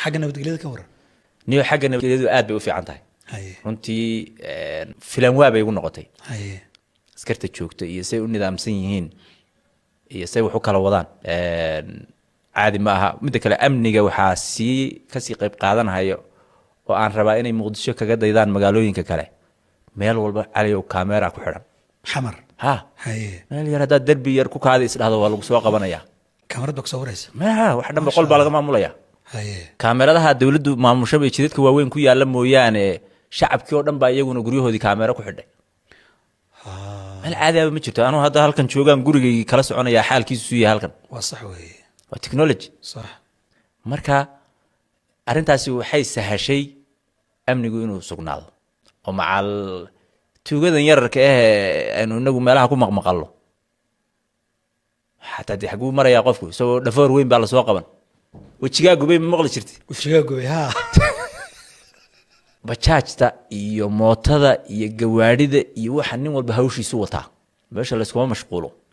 Xagga nabadgelyada ka waran? Niyo, xagga nabadgelyadu aad bay u fiican tahay. Runtii filan waa bay igu noqotay. Askarta joogta iyo say u nidaamsan yihiin iyo say wax u kala wadaan caadi ma aha. Midda kale, amniga waxaa sii kasii qayb qaadanhayo oo aan rabaa inay Muqdisho kaga daydaan magaalooyinka kale, meel walba, Caliyow, kaamera ku xidhan. Xamar? Ha. Meel yar haddaad derbi yar ku kaadi isdhahdo, waa lagu soo qabanayaa. Kamarad baa kusoo waraysa? Maha, wax dhan boqol baa laga maamulaya. Kaameradaha dowladdu maamushaba ee jidadka waaweyn ku yaalla mooyaane, shacabkii oo dhan baa iyaguna guryahoodii kaamero ku xidhay. Meel caadi aba ma jirto. Anuu hadda halkan joogaan gurigaygii kala soconayaa xaalkiisu suu yahay halkan. Waa sax weeye. Waa technology. Marka arrintaasi waxay sahashay amnigu inuu sugnaado, oo macal tuugadan yararka eh aynu inagu meelaha ku maqmaqallo xataa dee xaguu marayaa qofku isagoo dhafoor weyn baa lasoo qaban. Wejigaa gubay ma maqli jirtay? Wejigaa gubay, ha. Bajaajta iyo mootada iyo gawaadhida iyo waxa nin walba hawshiisu wataa, meesha layskuma mashquulo.